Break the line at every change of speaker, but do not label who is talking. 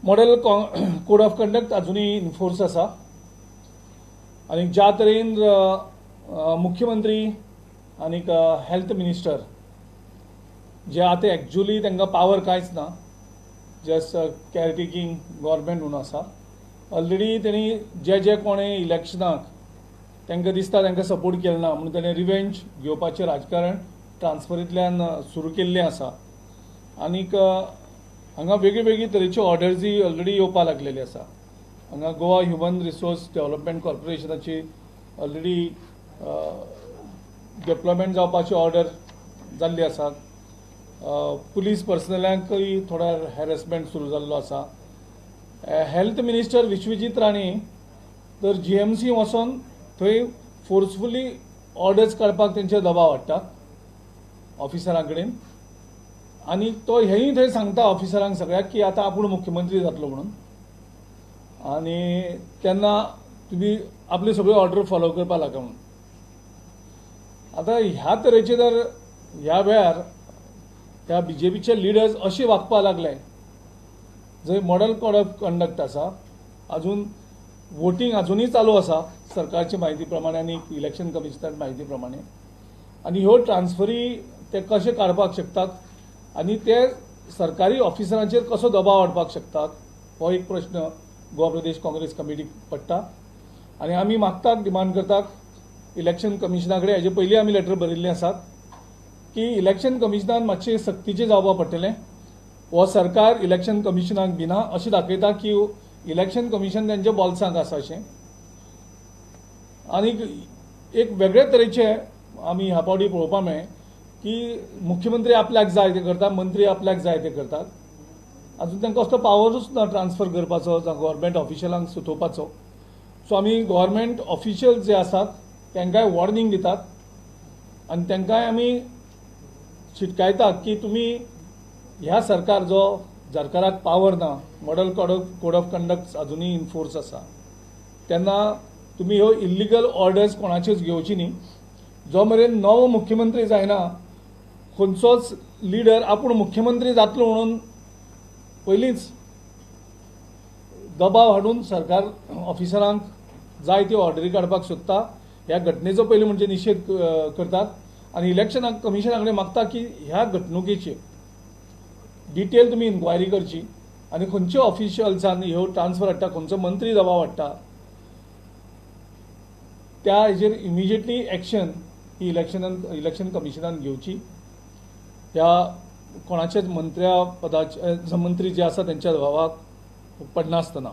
Model code of conduct अजुनूय enforce आसा आनी ज्या तरेन मुख्यमंत्री आनीक हेल्थ मिनिस्टर जे आतां एक्चुअली तांकां पावर कांयच ना, जस्ट केअरटेकिंग गव्हर्मेंट म्हणून आसा. ऑलरेडी तेणी जे जे कोणे इलेक्शनाक तांकां दिसता तांकां सपोर्ट केलो ना म्हणून ताणें रिवेंज घेवपाचें राजकारण ट्रान्सफरींतल्यान सुरू केल्लें आसा. आनीक हांगा वेगळी वेगळी तरेच्यो ऑर्डर्सी ऑलरेडी येवपाक लागलेली आसा. हांगा गोवा ह्युमन रिसोर्स डेव्हलपमेंट कॉर्पोरेशनाची ऑलरेडी डेप्लॉयमेंट जावपाची ऑर्डर जाल्ली आसा. पुलीस पर्सनलांकय थोडो हॅरेसमेंट सुरू जाल्लो आसा. हेल्थ मिनिस्टर विश्वजीत राणे तर जीएमसी वचोन थंय फोर्सफुली ऑर्डर्स काडपाक तेंचेर दबाव हाडटा ऑफिसरां कडेन आनी तो हेंय थंय सांगता ऑफिसरांक सगळ्याक की आतां आपूण मुख्यमंत्री जातलो म्हणून, आनी तेन्ना तुमी आपली सगळी ऑर्डर फॉलो करपाक लागा म्हणून. आतां ह्या तरेचे जर ह्या वेळार त्या बीजेपीचे लिडर्स अशे वागपाक लागले, जंय मॉडेल कोड ऑफ कंडक्ट आसा, अजून वोटींग अजुनूय चालू आसा सरकारची म्हायती प्रमाणे आनी इलेक्शन कमिशनर म्हायती प्रमाणे, आनी ह्यो ट्रान्सफरी ते कशे काडपाक शकतात आनी ते सरकारी ऑफिसरांचेर कसो दबाव हाडपाक शकतात हो एक प्रश्न गोवा प्रदेश काँग्रेस कमिटीक पडटा. आनी आमी मागतात, डिमांड करतात इलेक्शन कमिशना कडेन, हेजे पयलीं आमी लेटर बरयल्लें आसात की इलेक्शन कमिशनान मातशें सक्तीचें जावपाक पडटलें. हो सरकार इलेक्शन कमिशनाक भिना अशें दाखयता की इलेक्शन कमिशन तेंच्या बोल्सांक आसा अशें. आनी एक वेगळे तरेचे आमी ह्या फावटी पळोवपाक मेळ्ळें की मुख्यमंत्री आपल्याक जाय तें करता, मंत्री आपल्याक जाय तें करतात. अजून तांकां कसलो पावरूच ना ट्रान्सफर करपाचो जावं गव्हर्मेंट ऑफिशियलांक सुचोवपाचो. सो आमी गव्हर्मेंट ऑफिशियल जे आसात तांकांय वॉर्निंग दितात आनी तांकांय आमी शिटकायतात की तुमी ह्या सरकार जो सरकाराक पावर ना, मॉडेल कोड ऑफ कंडक्ट अजुनूय इनफोर्स आसा, तेन्ना तुमी ह्यो इल्लिगल ऑर्डर्स कोणाच्योच घेवची न्ही. जो मेरेन नवो मुख्यमंत्री जायना खंयचोच लिडर आपूण मुख्यमंत्री जातलो म्हणून पयलींच दबाव हाडून सरकार ऑफिसरांक जाय त्यो ऑर्डरी काडपाक सोदता. ह्या घटनेचो पयलीं म्हणजे निशेध करतात आनी इलेक्शन कमिशना कडेन मागता की ह्या घडणुकेची डिटेल तुमी इन्क्वायरी करची आनी खंयच्या ऑफिशियल्सान ह्यो ट्रान्सफर हाडटा, खंयचो मंत्री दबाव हाडटा त्या हेजेर इमिजिएटली एक्शन ही इलेक्शन कमिशनान घेवची. ह्या कोणाच्याच मंत्र्या पदाचे मंत्री जे आसा तेंच्या दबावाक पडनासतना.